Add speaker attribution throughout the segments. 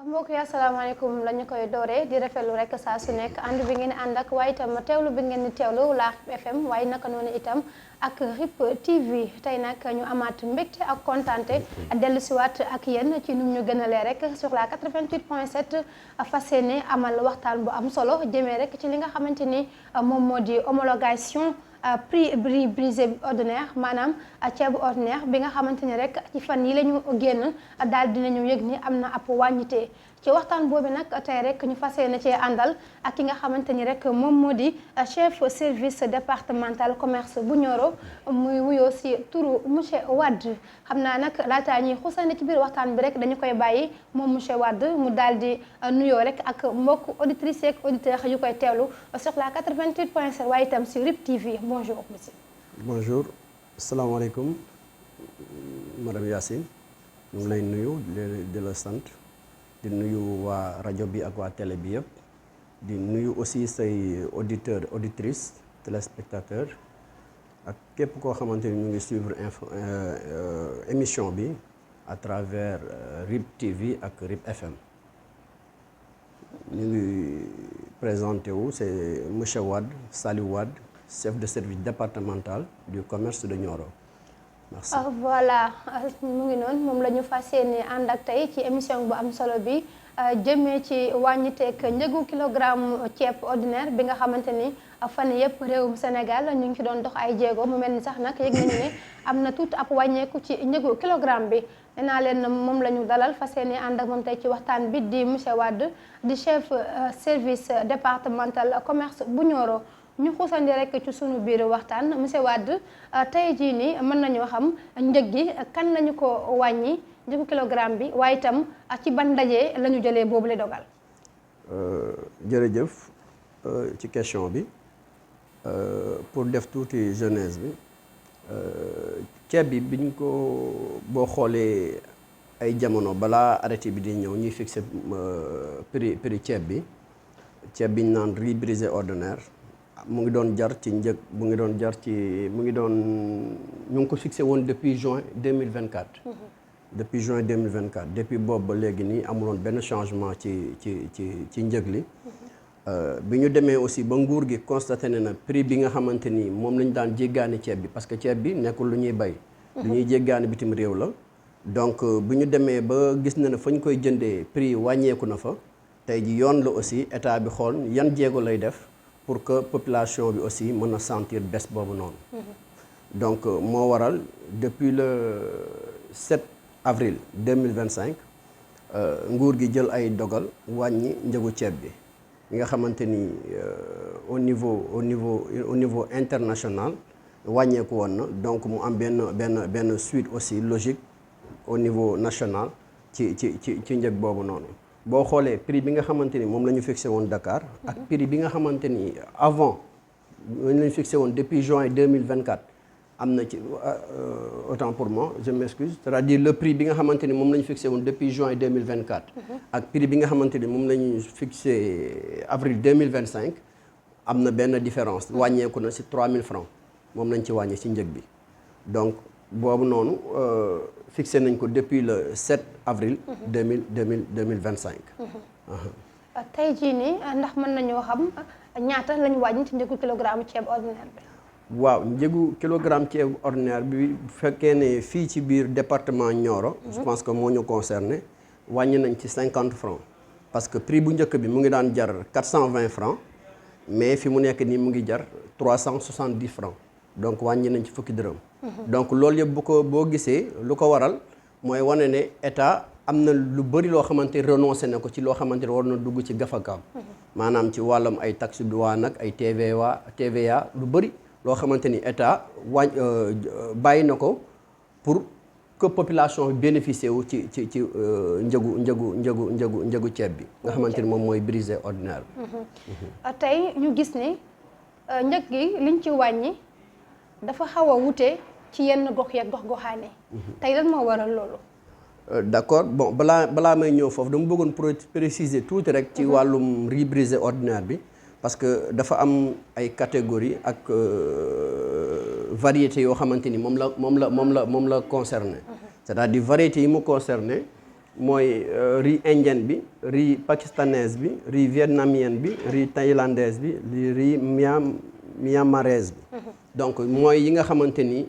Speaker 1: mbokk yi asalaamaaleykum la ñu koy dooree di rafetlu rek saa su nekk ànd bi ngeen ànd ak waaye itam teewlu bi ngeen di teewlu la FM waaye naka noonu itam ak RIP TV tey nag ñu amaat mbégte ak kontaante dellusiwaat ak yéen ci nu ñu gën a lee rek sur la 88.7 fas yéene amal waxtaan bu am solo jëmee rek ci li nga xamante ni moom moo di homologation prix brisé ordinaire maanaam ceebu ordinaire bi nga xamante ni rek ci fan yi la ñu génn daal dinañu yëg ni am na ab wàññite ci waxtaan boobu nag tey rek ñu fas yéene cee àndal ak ki nga xamante ni rek moom moo di chef service départemental commerce bu Nioro muy wuyoo si turu monsieur Wade xam naa nag laataa ñuy xusandi ci biir waxtaan bi rek dañu koy bàyyi moom monsieur Wade mu daal di nuyoo rek ak mbokk auditrices ak auditeurs yu koy teewlu sur la 88.7 waaye itam sur RIP TV bonjour monsieur.
Speaker 2: Bonjour asalaamaaleykum madame Yacine ñu ngi lay nuyu di la sant di nuyu waa rajo bi ak waa télé bi yëpp di nuyu aussi say auditeurs auditrices téléspectateurs ak képp koo xamante ni ñu ngi suivre émission bi à travers RIP TV ak RIP FM ñu ngi présenté wu c'est monsieur Wade Saliou Wade chef de service départemental du commerce de Nioro. Merci.
Speaker 1: Voilà mu ngi noonu moom la ñu fas yéene ànd ak tey ci émission bu am solo bi jëmee ci wàññiteeg njëgu kilogramme ceeb ordinaire bi nga xamante ni fan yëpp réewum Sénégal ñu ngi ci doon dox ay jéego mu mel ni sax nag yëg nañu ne am na tuuti ab wàññeeku ci njëgu kilogramme bi nee naa leen moom la ñu dalal fas yéene ànd ak moom tey ci waxtaan bi di monsieur Wade di chef service départemental commerce bu Nioro. ñu xuusandi rek ci sunu biir waxtaan monsieur Wade tey jii nii mën nañoo xam njëg gi kan lañu ko wàññi njëgu kilogramme bi waaye itam ci ban ndaje la ñu jëlee boobu la dogal.
Speaker 2: jërëjëf ci question bi pour def tuuti jeunesse bi ceeb bi biñ ko boo xoolee ay jamono balaa arrêté bi di ñëw ñuy fixé prix ceeb bi ñu naan riz brisé ordinaire. mu ngi doon jar ci njëg mu ngi doon jar ci mu ngi doon ñu ngi ko fixé woon depuis juin 2024. Depuis juin 2024 depuis boobu ba léegi nii amuloon benn changement ci njëg li. bi ñu demee aussi ba nguur gi constaté ne na prix bi nga xamante ni moom lañu daan jéggaani ceeb bi parce que ceeb bi nekkul lu ñuy bay. lu ñuy jéggaani bitim réew la. donc bi ñu demee ba gis na ne fa ñu koy jëndee prix wàññeeku na fa tey ji yoon la aussi état bi xool yan jéego lay def. pour que population bi aussi mën a sentir baisse boobu noonu. donc moo waral depuis le 7 avril 2025 nguur gi jël ay dogal wàññi njëgu ceeb bi nga xamante ni au niveau international wàññeeku woon na donc mu am benn suite aussi logique au niveau national ci njëg boobu noonu. boo xoolee prix bi nga xamante ni moom la ñu fixé woon Dakar ak prix bi nga xamante ni avant la ñu fixé woon depuis juin 2024 am na ci autant pour moi je m'excuse c'est-à-dire le prix bi nga xamante ni moom la ñu fixé woon depuis juin 2024 ak prix bi nga xamante ni moom la ñu fixé avril 2025 am na benn différence wàññeeku na ci 3000 francs moom lañ ci wàññi ci njëg bi donc boobu noonu fixé nañ ko depuis le 7 avril 2025.
Speaker 1: tey jii nii ndax mën nañoo xam ñaata la ñu wàññi ci njëgu kilogramme ceeb ordinaire bi.
Speaker 2: waaw njëgu kilogramme ceeb ordinaire bi bu fekkee ne fii ci biir département Nioro. je pense que moo ñu concerné wàññi nañ ci 50 francs parce que prix bu njëkk bi mu ngi daan jar 420 francs mais fi mu nekk nii mu ngi jar 370 francs donc wàññi nañ ci fukki dërëm. donc loolu yëpp boo gisee lu ko waral mooy wane ne état am na lu bëri loo xamante renoncé na ko ci loo xamante ne war na dugg ci gafakaam. maanaam ci wàllum ay taxe douane ak ay TVA lu bëri loo xamante ni état bàyyi na ko pour que population bi bénéficier wu ci njëgu ceeb bi. nga xamante ni moom mooy brisé ordinaire bi.
Speaker 1: tey ñu gis ni njëg gi liñ ci wàññi dafa xaw a wute ci yenn gox yeeg gox-goxaane. tey lan moo waral loolu.
Speaker 2: d'accord bon balaa may ñëw foofu dama bëggoon préciser tuuti rek ci wàllum riz brisé ordinaire bi parce que dafa am ay catégories ak variétés yoo xamante ni moom la concerné. c'est-à-dire variétés yi mu concerné mooy riz indienne bi, riz pakistanaise bi, riz vietnamienne bi, riz thaïlandaise bi, riz myanmaraise bi. Donc mooy yi nga xamante ni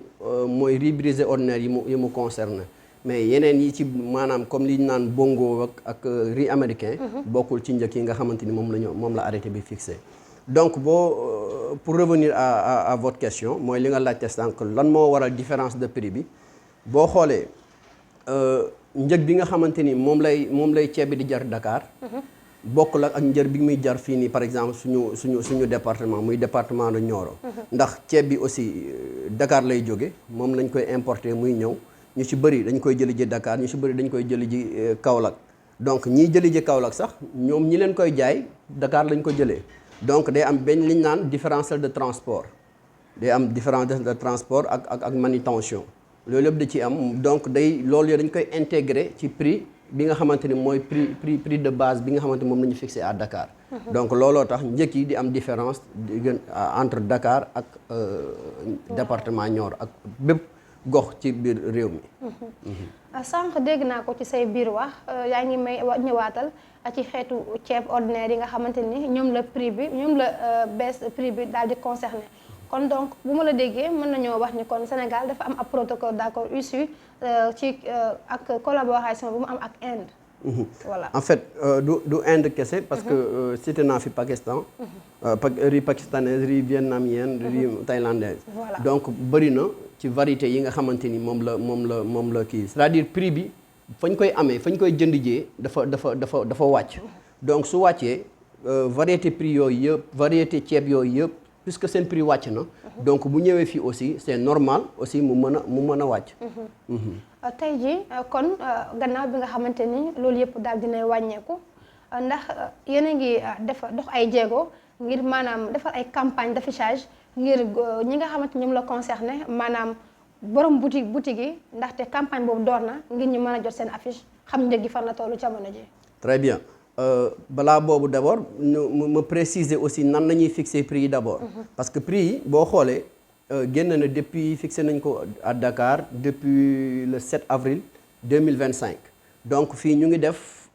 Speaker 2: mooy riz brisé ordinaire yi mu concerné. Mais yeneen yi ci maanaam comme li ñu naan bongo ak riz américain bokkul ci njëkk yi nga xamante ni moom la arrêté bi fixé. Donc pour revenir à votre question mooy li nga laajte sànq lan moo waral différence de prix bi boo xoolee njëg bi nga xamante ni moom lay ceeb bi di jar Dakar bokkul ak njër bi muy jar fii nii par exemple suñu département muy département de Nioro ndax ceeb bi aussi Dakar lay jóge moom lañ koy importer muy ñëw ñu ci bëri dañ koy jëli ji Dakar ñu ci bëri dañ koy jëli ji Kaolack donc ñiy jëli ji Kaolack sax ñoom ñi leen koy jaay Dakar lañ ko jëlee donc day am benn li ñu naan différentiel de transport day am différentiel de transport ak manutention loolu yëpp da ci am donc loolu yëpp dañ koy intégrer ci prix bi nga xamante ni mooy prix de base bi nga xamante moom la ñu fixé à Dakar. Donc looloo tax njëkk yi di am différence entre Dakar ak département Nioro ak bépp gox ci biir réew mi.
Speaker 1: sànq dégg naa ko ci say biir wax yaa ngi may ñëwaatal ci xeetu ceeb ordinaire yi nga xamante ni ñoom la baisse prix bi daal di concerné. kon donc bu ma la déggee mën nañoo wax ni kon Sénégal dafa am ab protocole d'accord issu ci ak collaboration bu mu am ak Inde. Voilà.
Speaker 2: En fait du Inde kese parce que cité naa fi Pakistan. riz pakistanaise riz vietnamienne riz thaïlandaise.
Speaker 1: Voilà.
Speaker 2: Donc bëri na ci variété yi nga xamante ni moom la kii c'est-à-dire prix bi fañ koy amee fañ koy jënd jee dafa wàcc. Donc su wàccee variété prix yooyu yëpp variété ceeb yooyu yëpp. Puisque seen prix wàcc na donc bu ñëwee fii aussi c'est normal aussi mu mën a wàcc.
Speaker 1: tey jii kon gannaaw bi nga xamante ni loolu yëpp daal dinay wàññeeku ndax yéen a ngi dox ay jéego ngir maanaam defar ay campagne d'affichage ngir ñi nga xamante ñoom la concerné maanaam borom boutique yi ndaxte campagne boobu door na ngir ñu mën a jot seen affiche xam njëg gi fan la tollu jamono ji.
Speaker 2: Très bien. Balaa boobu d'abord ma préciser aussi nan la ñuy fixer prix yi d'abord. Parce que prix yi boo xoolee génn na depuis fixé nañ ko à Dakar depuis le 7 avril 2025. Donc fii ñu ngi def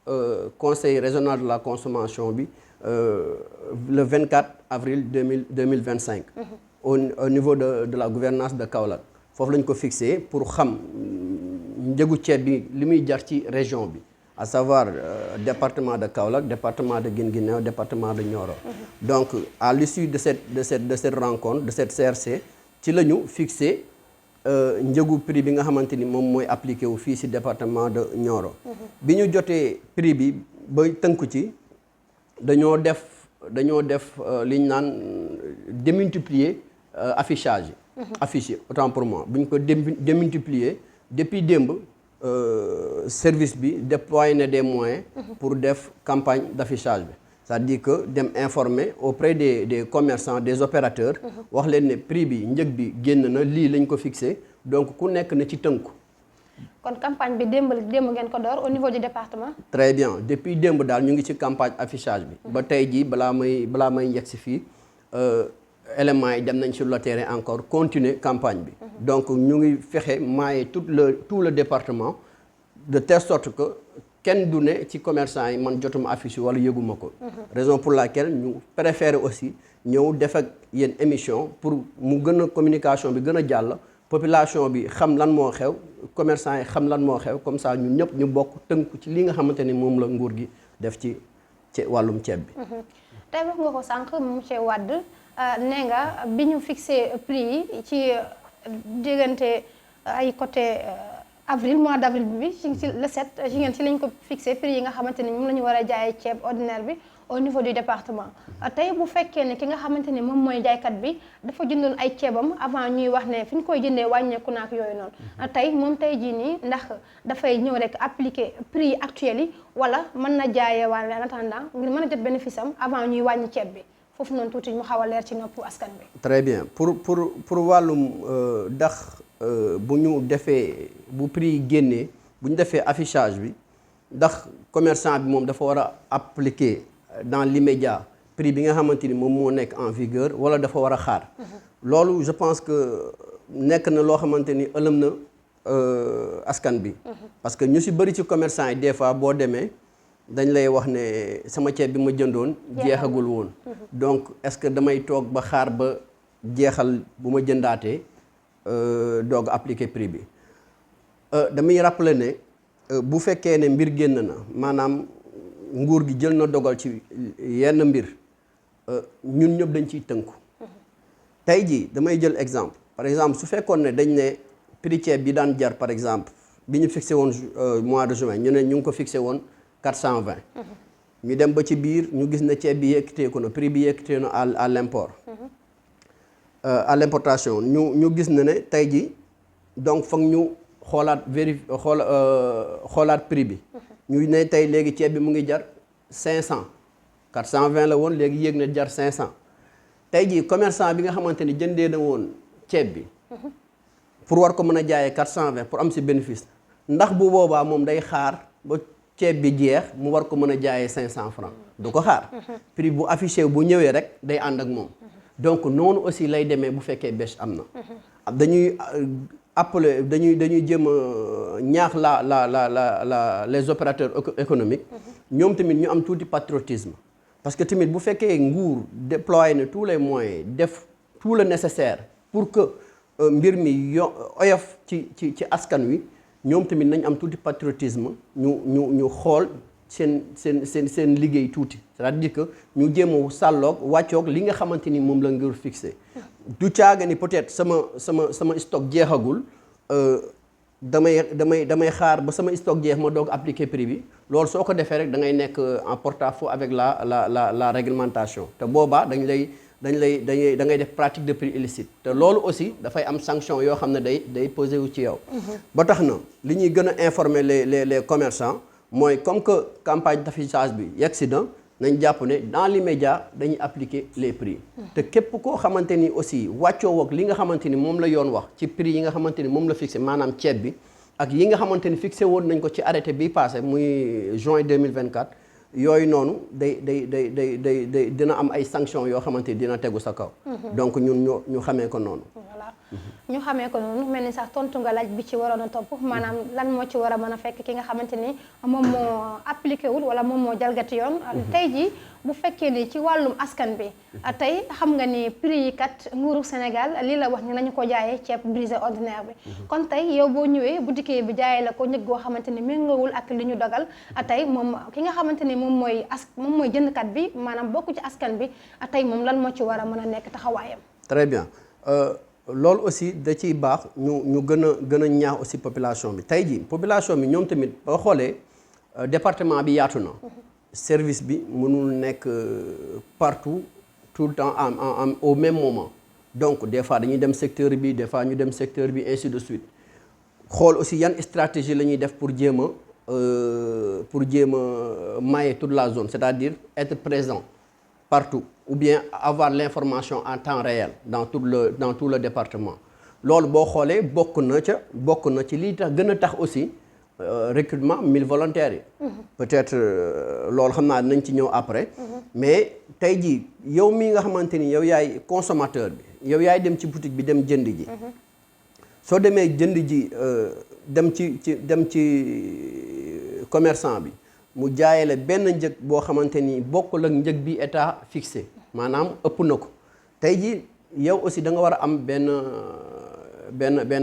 Speaker 2: conseil régional de la consommation bi le 24 avril 2025. Au niveau de la gouvernance de Kaolack foofu lañ ko fixé pour xam njëgu ceeb bi li muy jar ci région bi. À savoir département de Kaolack, département de Guinguinéo, département de Nioro. Donc à l'issue de cette rencontre, de cette CRC, ci la ñu fixé njëgu prix bi nga xamante ni moom mooy appliqué wu fii ci département de Nioro. Bi ñu jotee prix bi ba tënku ci dañoo def li ñu naan démultiplier affichage yi. Affiché autant pour moi bu ñu ko démultiplier depuis démb. Service bi déployé na des moyens pour def campagne d'affichage bi c'est-à-dire que dem informer auprès des commerçants des opérateurs wax leen ne prix bi njëg bi génn na lii lañ ko fixé donc ku nekk na ci tënku.
Speaker 1: Kon campagne bi démb ngeen ko door au niveau du département.
Speaker 2: Très bien depuis démb daal ñu ngi ci campagne affichage bi. Ba tey jii balaa may yegg si fii éléments yi dem nañ sur le terrain encore continuer campagne bi. Donc ñu ngi fexe maaye tout le département de telle sorte que kenn du ne ci commerçant yi man jotuma affiche wala yëguma ko. Raison pour laquelle ñu préférer aussi ñëw def ak yéen émission pour mu gën a communication bi gën a jàll population bi xam lan moo xew commerçant yi xam lan moo xew comme ça ñun ñëpp ñu bokk tënku ci li nga xamante ni moom la nguur gi def ci wàllum ceeb bi.
Speaker 1: tey wax nga ko sànq monsieur Wade. nee nga bi ñu fixé prix yi ci diggante ay côté mois d'avril bi ci le 7 ci lañ ko fixé prix yi nga xamante ni moom la ñu war a jaayee ceeb ordinaire bi au niveau du département. Tey bu fekkee ne ki nga xamante ni moom mooy jaaykat bi dafa jëndoon ay ceebam avant ñuy wax ne fi ñu koy jëndee wàññeeku na ak yooyu noonu tey moom tey jii nii ndax dafay ñëw rek appliquer prix yi actuels yi wala mën na jaayee wàll en attendant ngir mën a jot bénéfice am avant ñuy wàññi ceeb bi. Foofu noonu tuuti mu xaw a leer ci noppu askan bi. Très
Speaker 2: bien pour wàllum ndax bu ñu defee bu prix yi génnee bu ñu defee affichage bi ndax commerçant bi moom dafa war a appliquer dans l'immédiat prix bi nga xamante ni moom moo nekk en vigueur wala dafa war a xaar. Loolu je pense que nekk na loo xamante ni ëlëm na askan bi. parce que ñu si bëri ci commerçant yi des fois boo demee dañ lay wax ne sama ceeb bi ma jëndoon jeexagul woon. donc est-ce que damay toog ba xaar ba jeexal bu ma jëndaatee doog appliquer prix bi damay rappeler ne bu fekkee ne mbir génn na maanaam nguur gi jël na dogal ci yenn mbir ñun ñëpp dañ ciy tënku. tey jii damay jël exemple par exemple su fekkoon ne dañ ne prix ceeb bi daan jar par exemple bi ñu fixé woon mois de juin ñu ne ñu ngi ko fixé woon 420. ñu dem ba ci biir ñu gis ne ceeb bi yëkkateeku na prix bi yëkkatee na à l'import. À l'importation ñu gis na ne tey jii donc foog ñu xoolaat prix bi. ñu ne tey léegi ceeb bi mu ngi jar 500 420 la woon léegi yéeg na jar 500 tey jii commerçant bi nga xamante ni jëndee na woon ceeb bi. pour war ko mën a jaayee 420 pour am si bénéfice ndax bu boobaa moom day xaar ba ceeb bi jeex mu war ko mën a jaayee 500 francs du ko xaar. prix bu affiché bu ñëwee rek day ànd ak moom. donc noonu aussi lay demee bu fekkee bêche am na. dañuy appeler dañuy jéem a ñaax les opérateurs économiques. ñoom tamit ñu am tuuti patriotisme. parce que tamit bu fekkee nguur déployer na tous les moyens def tout le nécessaire pour que mbir mi oyof ci askan wi ñoom tamit nañ am tuuti patriotisme ñu xool seen liggéey tuuti c'est-à-dire que ñu jéem a sàlloog wàccoog li nga xamante ni moom la nguur fixé. du caaga ni peut-être sama stock jeexagul damay xaar ba sama stock jeex ma doog appliquer prix bi loolu soo ko defee rek da ngay nekk en porte-à-faux avec la réglementation te boobaa da ngay def pratique de prix illicite te loolu aussi dafay am sanction yoo xam ne day posé wu ci yow. ba tax na li ñuy gën a informer les commerçants mooy comme que campagne d'affichage bi yegsi na nañ jàpp ne dans l'immédiat dañuy appliquer les prix. te képp koo xamante ni aussi wàccoo ak li nga xamante ni moom la yoon wax ci prix yi nga xamante ni moom la fixé maanaam ceeb bi ak yi nga xamante ni fixé woon nañ ko ci arrêté bi passé muy juin 2024 yooyu noonu day dina am ay sanctions yoo xamante ni dina tegu sa kaw. donc ñun ñu xamee ko noonu.
Speaker 1: voilà ñu xamee ko noonu mel ni sax tontu nga laaj bi ci waroon a topp maanaam lan moo ci war a mën a fekk ki nga xamante ni moom moo appliqué wul wala moom moo jalgati yoon. tey jii bu fekkee ni ci wàllum askan bi tey xam nga ni prix yi kat nguuru Sénégal lii la wax ni nañu ko jaayee ceeb brisé ordinaire bi. kon tey yow boo ñëwee boutique bi jaayee la ko njëg goo xamante ni méngoowul ak li ñu dogal tey moom ki nga xamante ni moom mooy jëndkat bi maanaam bokku ci askan bi tey moom lan moo ci war a mën a nekk taxawaayam.
Speaker 2: très bien. loolu aussi da ciy baax ñu gën a ñaax aussi population bi tey jii population bi ñoom tamit boo xoolee département bi yaatu na. service bi mënul nekk partout tout le temps au même moment donc des fois dañuy dem secteur bi des fois ñu dem secteur bi ainsi de suite xool aussi yan stratégie la ñuy def pour jéem a mailler toute la zone c'est-à-dire être présent partout ou bien avoir l'information en temps réel dans tout le département loolu boo xoolee bokk na ci lii tax gën a tax aussi recrutement 1000 volontaires yi. peut-être loolu xam naa nañ ci ñëw après. mais tey jii yow mii nga xamante ni yow yaay consommateur bi yow yaay dem ci boutique bi dem jënd ji. soo demee jënd ji dem ci commerçant bi mu jaayee la benn njëg boo xamante ni bokkul ak njëg bi état fixé maanaam ëpp na ko tey jii yow aussi da nga war a am benn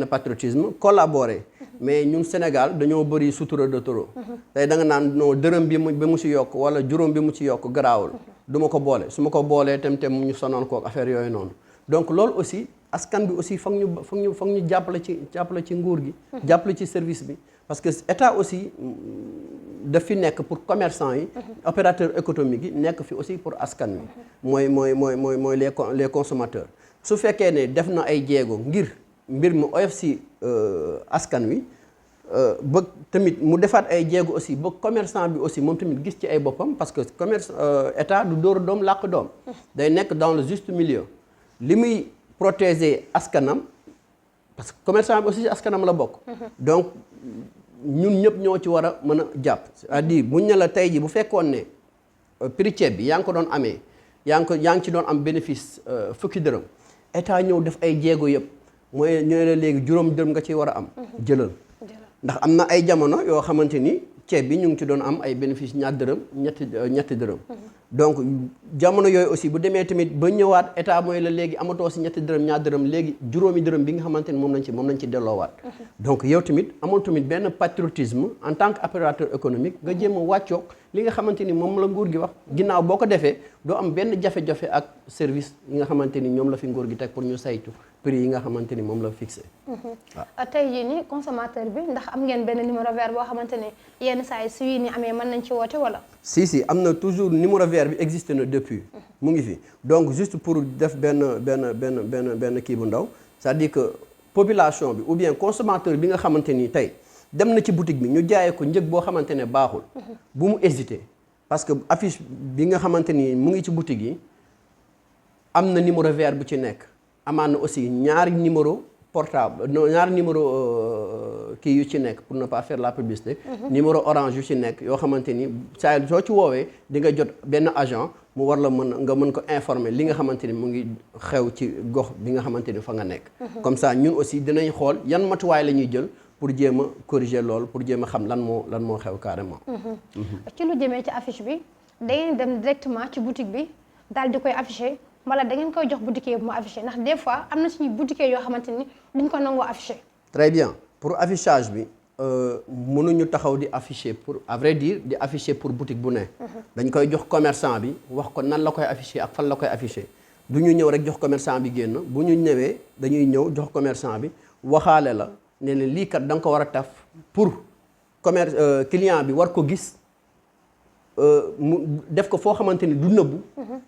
Speaker 2: patriotisme collaborer. mais ñun Sénégal dañoo bëri sutura de trop. tey da nga naan non dërëm bi mu ci yokk wala juróom bi mu ci yokk garaawul. du ma ko boole su ma ko boolee tem ñu sonal ko affaire yooyu noonu. donc loolu aussi askan bi aussi foog ñu jàppale ci nguur gi. jàppale ci service bi parce que état aussi daf fi nekk pour commerçant yi. opérateur économique yi nekk fi aussi pour askan wi. mooy les consommateurs. su fekkee ne def na ay jéego ngir mbir mi oyof si askan wi ba tamit mu defaat ay jéego aussi ba commerçant bi aussi moom tamit gis ci ay boppam parce que état du dóor doom làq doom. day nekk dans le juste milieu. li muy protéger askanam parce que commerçant bi aussi askanam la bokk. donc ñun ñëpp ñoo ci war a mën a jàpp. c'est-à-dire buñ ne la tey ji bu fekkoon ne prix ceeb bi yaa ngi ko doon amee yaa ngi ci doon am bénéfice fukki dërëm état ñëw def ay jéego yëpp mooy ñooy la léegi juróom dërëm nga ci war a am jëlal ndax am na ay jamono yoo xamante ni ceeb bi ñu ngi ci doon am ay bénéfice ñaar dërëm ñetti dërëm donc jamono yooyu aussi bu demee tamit ba ñëwaat état mooy la léegi amatoo si ñetti dërëm ñaar dërëm léegi juróomi dërëm bi nga xamante ni moom lañ ci delloowaat donc yow tamit amul tamit benn patriotisme en tant que opérateur économique nga jéem a wàccoog li nga xamante ni moom la nguur gi wax ginnaaw boo ko defee doo am benn jafe-jafe ak service yi nga xamante ni ñoom la fi nguur gi teg pour ñu saytu prix yi nga xamante ni moom la fixé.
Speaker 1: waaw tey jii nii consommateur bi ndax am ngeen benn numéro vert boo xamante ni yenn saa yi su yi ni amee mën nañ ci woote wala.
Speaker 2: si am na toujours numéro vert bi existe na depuis. mu ngi fi donc juste pour def benn kii bu ndaw c'est-à-dire que population bi ou bien consommateur bi nga xamante ni tey dem na ci boutique bi ñu jaayee ko njëg boo xamante ne baaxul. bu mu hésiter parce que affiche bi nga xamante ni mu ngi ci boutique yi am na numéro vert bu ci nekk. amaan na aussi ñaari numéro portable ñaari numéro kii yu ci nekk pour ne pas faire la publicité numéro orange yu ci nekk yoo xamante ni saa soo ci woowee di nga jot benn agent mu war la nga mën ko informer li nga xamante ni mu ngi xew ci gox bi nga xamante ni fa nga nekk comme ça ñun aussi dinañ xool yan matuwaay la ñuy jël pour jéem a corriger loolu pour jéem a xam lan moo xew carrément
Speaker 1: ci lu jëmee ci affiche bi da ngeen dem directement ci boutique bi daal di koy afficher wala da ngeen koy jox boutiquier bu mu affiché ndax des fois am na suñu boutiquier yoo xamante ni duñ ko nangoo affiché.
Speaker 2: très bien pour affichage bi mënuñu taxaw di afficher pour à vrai dire di afficher pour boutique bu ne. dañ koy jox commerçant bi wax ko nan la koy affiché ak fan la koy affiché du ñu ñëw rek jox commerçant bi génn bu ñu ñëwee dañuy ñëw jox commerçant bi waxaale la ne leen lii kat da nga ko war a taf pour client bi war ko gis mu def ko foo xamante ni du nëbbu.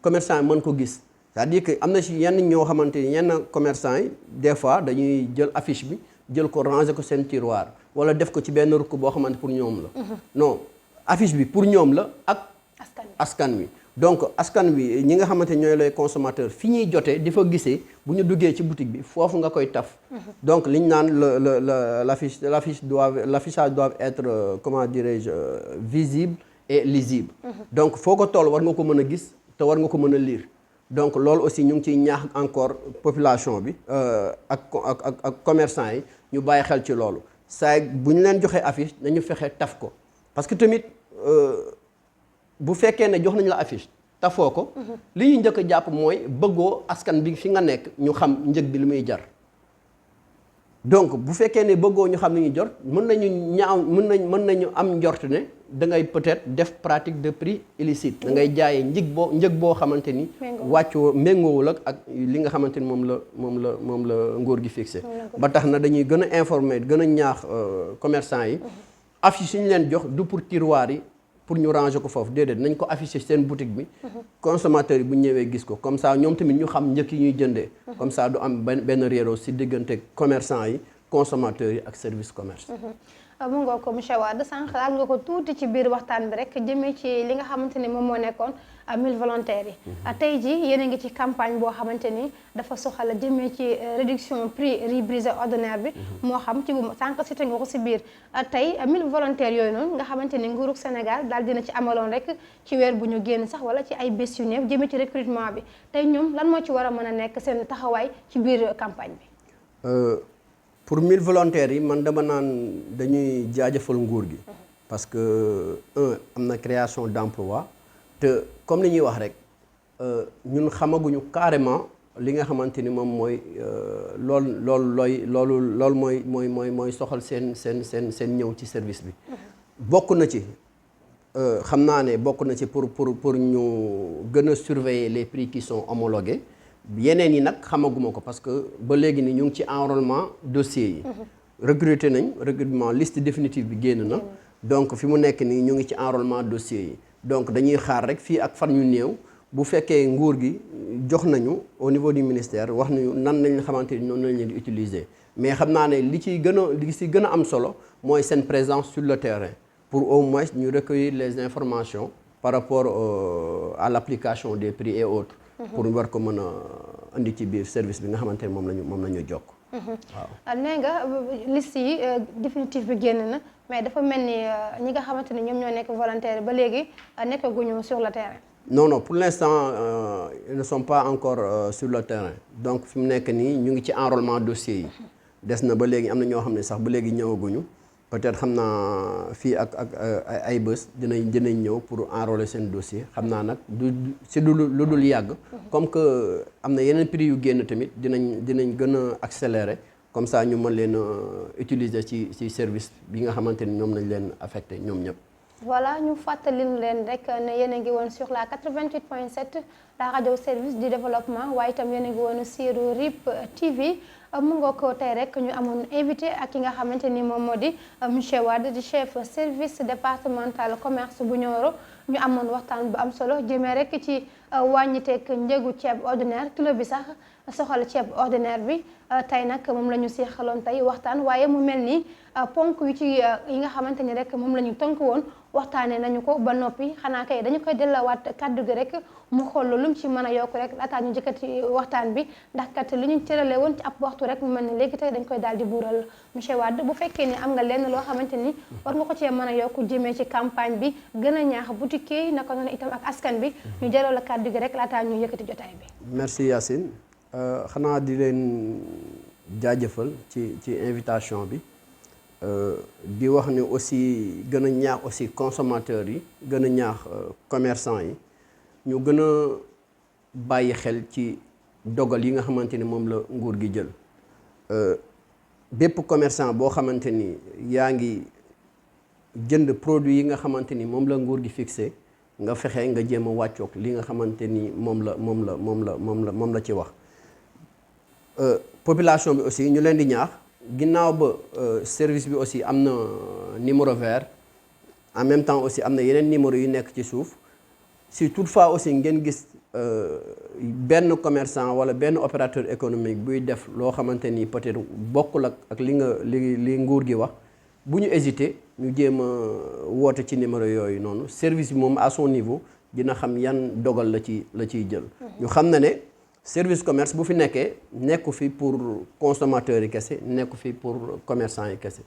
Speaker 2: commerçant bi mën ko gis. c'est-à-dire que am na ci yenn ñoo xamante ni yenn commerçant yi des fois dañuy jël affiche bi jël ko ranger ko seen tiroir wala def ko ci benn rukk boo xamante pour ñoom la. non affiche bi pour ñoom la ak. askan wi donc askan wi ñi nga xamante ñooy les consommateurs fi ñuy jotee di fa gisee bu ñu duggee ci boutique bi foofu nga koy taf. donc liñ naan l'affichage doit être comment dirais-je visible et lisible. donc foo ko toll war nga ko mën a gis te war nga ko mën a lire. donc loolu aussi ñu ngi ciy ñaax encore population bi ak commerçant yi ñu bàyyi xel ci loolu saa bu ñu leen joxee affiche nañu fexe taf ko parce que tamit bu fekkee ne jox nañu la affiche tafoo ko li ñu njëkk a jàpp mooy bëggoo askan bi fi nga nekk ñu xam njëg bi li muy jar donc bu fekkee ne bëggoo ñu xam ni ñu jot mën nañu am njort ne da ngay peut-être def pratique de prix illicite da ngay jaayee njëg boo xamante ni wàccoo méngoowul ak li nga xamante ni moom la nguur gi fixé ba tax na dañuy gën a informer gën a ñaax commerçant yi affiche yi ñu leen jox du pour tiroir yi pour ñu ranger ko foofu déedéet nañ ko afficher seen boutique bi consommateur yi bu ñëwee gis ko comme ça ñoom tamit ñu xam njëkk yi ñuy jëndee comme ça du am benn réeroo si diggante commerçant yi consommateurs yi ak service commerce
Speaker 1: mu ngoo ko monsieur Wade sànq laal nga ko tuuti ci biir waxtaan bi rek jëmee ci li nga xamante ni moom moo nekkoon 1000 volontaires yi tey ji yéen a ngi ci campagne boo xamante ni dafa soxala jëmee ci réduction prix riz brisé ordinaire bi moo xam ci bu sànq cité nga ko si biir tey 1000 volontaires yooyu noonu nga xamante ni nguurug Sénégal daal dina ci amaloon rek ci weer bu ñu génn sax wala ci ay bés yu néew jëmee ci recrutement bi tey ñoom lan moo ci war a mën a nekk seen taxawaay ci biir campagne bi
Speaker 2: pour 1000 volontaires yi man dama naan dañuy jaajëfal nguur gi parce que am na création d'emploi te comme ni ñuy wax rek ñun xamaguñu carrément li nga xamante ni moom mooy loolu mooy soxal seen ñëw ci service bi bokk na ci xam naa ne bokk na ci pour ñu gën a surveiller les prix qui sont homologués yeneen yi nag xamaguma ko parce que ba léegi ni ñu ngi ci enrôlement dossier yi recruter nañ recrutement liste définitive bi génn na donc fi mu nekk nii ñu ngi ci enrôlement dossier yi donc dañuy xaar rek fii ak fan ñu néew bu fekkee nguur gi jox nañu au niveau du ministère wax nañu nan lañ xamante ni noonu lañ leen di utiliser mais xam naa ne li ci gën a am solo mooy seen présence sur le terrain pour au moins ñu recueillir les informations par rapport à l'application des prix et autres pour war ko mën a indi ci biir service bi nga xamante ne moom la ñu jokk
Speaker 1: waaw nee nga liste yi définitive bi génn na mais dafa mel ni ñi nga xamante ne ñoom ñoo nekk volontaire ba léegi nekkaguñu sur le terrain
Speaker 2: Non, pour l'instant ils ne sont pas encore sur le terrain donc fi mu nekk nii ñu ngi ci enrôlement dossier yi des na ba léegi am na ñoo xam ne sax ba léegi ñëwaguñu peut-être xam naa fii ak ay bés dinañ ñëw pour enrôler seen dossier xam naa nag lu dul yàgg comme que am na yeneen prix yu génn tamit dinañ gën a accélérer comme ça ñu mën leen utiliser ci service bi nga xamante ni ñoom nañ leen affecté ñoom ñëpp.
Speaker 1: Voilà ñu fàttali leen rek ne yéen a ngi woon sur la 88.7 la radio service du développement waaye itam yéen a ngi woon sur RIP TV mu ngoo ko tey rek ñu amoon invité ak ki nga xamante ni moom moo di monsieur Wade di chef service départemental commerce bu Nioro ñu amoon waxtaan bu am solo jëmee rek ci wàññiteeg njëgu ceeb ordinaire kilo bi sax soxal ceeb ordinaire bi tey nag moom la ñu seexaloon tey waxtaan waaye mu mel ni ponk yu ci yi nga xamante ni rek moom la ñu tënk woon waxtaanee nañu ko ba noppi xanaa kay dañu koy dellawaat kaddu gi rek mu xool lu mu ci mën a yokk rek laataa ñu jëkkati waxtaan bi ndax kat li ñu cërale woon ci ab waxtu rek mu mel ni léegi tey dañ koy daal di buural monsieur Wade bu fekkee ni am nga lenn loo xamante ni war nga ko cee mën a yokk jëmee ci campagne bi gën a ñaax boutique yi naka noonu itam ak askan bi ñu jëloo la kaddu gi rek laataa ñu yëkkati jotaay bi.
Speaker 2: Merci Yacine xanaa di leen jaajëfal ci invitation bi. di wax ne aussi gën a ñaax aussi consommateurs yi gën a ñaax commerçants yi ñu gën a bàyyi xel ci dogal yi nga xamante ni moom la nguur gi jël bépp commerçant boo xamante ni yaa ngi jënd produit yi nga xamante ni moom la nguur gi fixé nga fexe nga jéem a wàccoog li nga xamante ni moom la ci wax population bi aussi ñu leen di ñaax ginnaaw ba service bi aussi am na numéro vert en même temps aussi am na yeneen numéro yu nekk ci suuf si toutefois aussi ngeen gis benn commerçant wala benn opérateur économique buy def loo xamante ni peut-être bokkul ak li nguur gi wax bu ñu hésité ñu jéem a woote ci numéro yooyu noonu service bi moom à son niveau dina xam yan dogal la ciy jël. ñu xam na ne service commerce bu fi nekkee nekku fi pour consommateurs yi kese nekku fi pour commerçants yi kese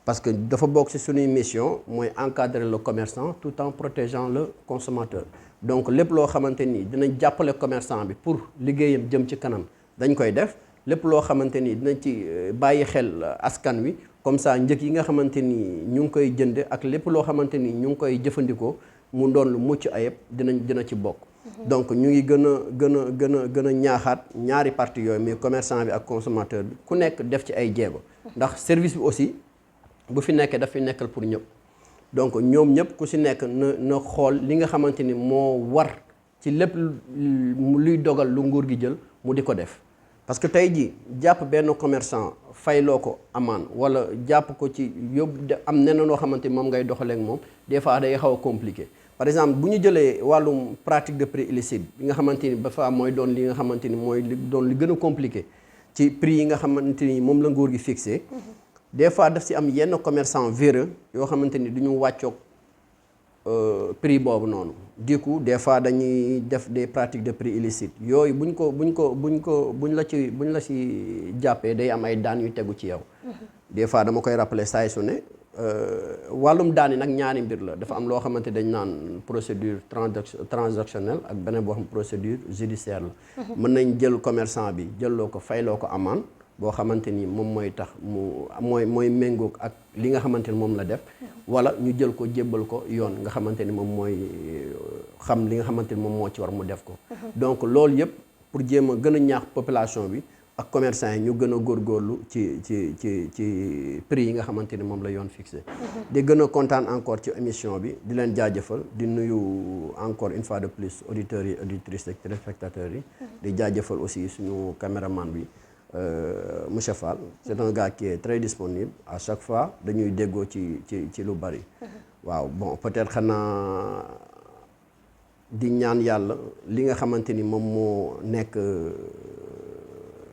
Speaker 2: parce que dafa bokk ci suñuy mission mooy encadrer le commerçant tout en protégeant le consommateur donc lépp loo xamante ni dinañ jàppale commerçant bi pour liggéeyam jëm ci kanam dañ koy def lépp loo xamante ni dinañ ci bàyyi xel askan wi comme ça njëg yi nga xamante ni ñu ngi koy jënd ak lépp loo xamante ni ñu ngi koy jëfandikoo mu doon lu mucc ayib dina ci bokk. donc ñu ngi gën a ñaaxaat ñaari parties yooyu mais commerçant bi ak consommateur bi ku nekk def ci ay jéego ndax service bi aussi bu fi nekkee daf fi nekkal pour ñëpp donc ñoom ñëpp ku si nekk na xool li nga xamante ni moo war ci lépp luy dogal lu nguur gi jël mu di ko def parce que tey jii jàpp benn commerçant fayloo ko amende wala jàpp ko ci yóbbu am neneen loo xamante ni moom ngay doxalee ak moom des fois day xaw a compliqué. par exemple bu ñu jëlee wàllum pratique de prix illicite bi nga xamante ni ba fa mooy doon li nga xamante ni mooy doon li gën a compliqué ci prix yi nga xamante ni moom la nguur gi fixé des fois daf si am yenn commerçant véreux yoo xamante ni du ñu wàccoog prix boobu noonu du coup des fois dañuy def des pratiques de prix illicite yooyu buñ la ci jàppee day am ay daan yu tegu ci yow des fois dama koy rappeler saa su ne wàllum daan yi nag ñaari mbir la dafa am loo xamante dañ naan procédure transactionnelle ak beneen boo xam procédure judiciaire la mën nañ jël commerçant bi jëlloo ko fayloo ko amende boo xamante ni moom mooy tax mooy méngoog ak li nga xamante ni moom la def wala ñu jël ko jébbal ko yoon nga xamante ni moom mooy xam li nga xamante ni moom moo ci war mu def ko donc loolu yëpp pour jéem a gën a ñaax population bi ak commerçant yi ñu gën a góorgóorlu ci prix yi nga xamante ni moom la yoon fixé di gën a kontaan encore ci émission bi di leen jaajëfal di nuyu encore une fois de plus auditeurs yi auditrices ak téléspectateurs yi di jaajëfal aussi suñu caméraman bi monsieur Fall c'est un gars qui est très disponible à chaque fois dañuy déggoo ci lu bari waaw bon peut-être xanaa di ñaan yàlla li nga xamante ni moom moo nekk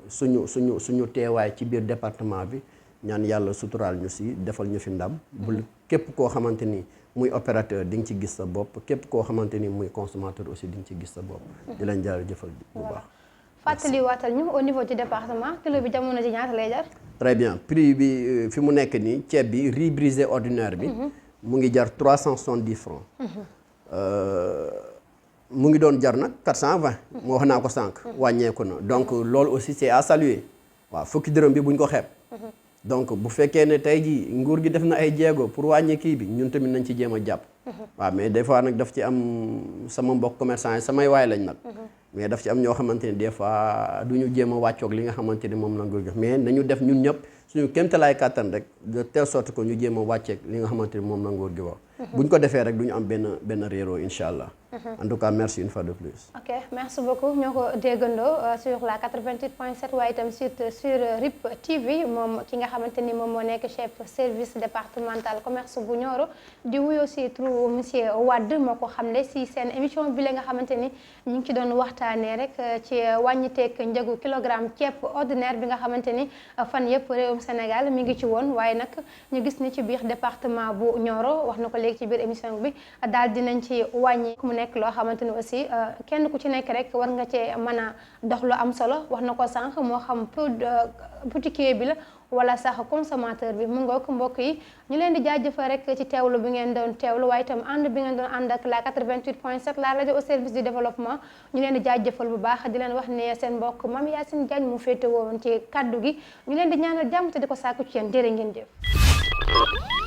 Speaker 2: suñu teewaay ci biir département bi ñaan yàlla suturaal ñu si defal ñu fi ndam bu képp koo xamante ni muy opérateur di nga ci gis sa bopp képp koo xamante ni muy consommateur aussi di nga ci gis sa bopp di leen jaajëfal bu baax
Speaker 1: fàttali waatal ñu au niveau du département kilo bi jamono ji ñaata lay jar
Speaker 2: très bien prix bi fi mu nekk nii ceeb bi riz brisé ordinaire bi mu ngi jar 370 francs mu ngi doon jar nag 420 moo wax naa ko sànq wàññeeku na donc loolu aussi c'est à saluer waaw fukki dërëm bi buñ ko xeeb donc bu fekkee ne tey jii nguur gi def na ay jéego pour wàññi kii bi ñun tamit nañ ci jéem a jàpp waaw mais des fois nag daf ci am sama mbokk commerçant yi samay waay lañ nag mais daf ci am ñoo xamante ne des fois du ñu jéem a wàccoog li nga xamante ne moom la nguur gi mais nañu def ñun ñëpp suñu kéemtalaay kàttan rek de telle sorte que ñu jéem a wàcceeg li nga xamante ni moom la nguur gi wax buñ ko defee rek du ñu am benn réeroo incha allah en tout cas merci une fois de plus
Speaker 1: ok merci beaucoup ñoo ko déggandoo sur la 88.7 waaye itam sur RIP TV moom ki nga xamante ni moom moo nekk chef service départemental commerce bu Nioro di wuyoo si turu monsieur Wade moo ko xamle si seen émission bi la nga xamante ni ñu ngi ci doon waxtaanee rek ci wàññiteeg njëgu kilogramme ceeb ordinaire bi nga xamante ni fan yëpp réewum Sénégal mi ngi ci woon waaye nag ñu gis ni ci biir département bu Nioro wax na ko léegi ci biir émission bi daal dinañ ci wàññi mu nekk loo xamante ni aussi kenn ku ci nekk rek war nga cee mën a dox lu am solo wax na ko sànq moo xam boutiquier bi la wala sax consommateur bi mu ngoog mbokk yi ñu leen di jaajëfal rek ci teewlu bi ngeen doon teewlu waaye itam ànd bi ngeen doon ànd ak la 88.7 la rajo au service du développement ñu leen di jaajëfal bu baax di leen wax ne seen mbokk Mame Yacine Diagne mu féete woon ci kaddu gi ñu leen di ñaanal jàmm te di ko sàkku ci yéen jërë ngeen jëf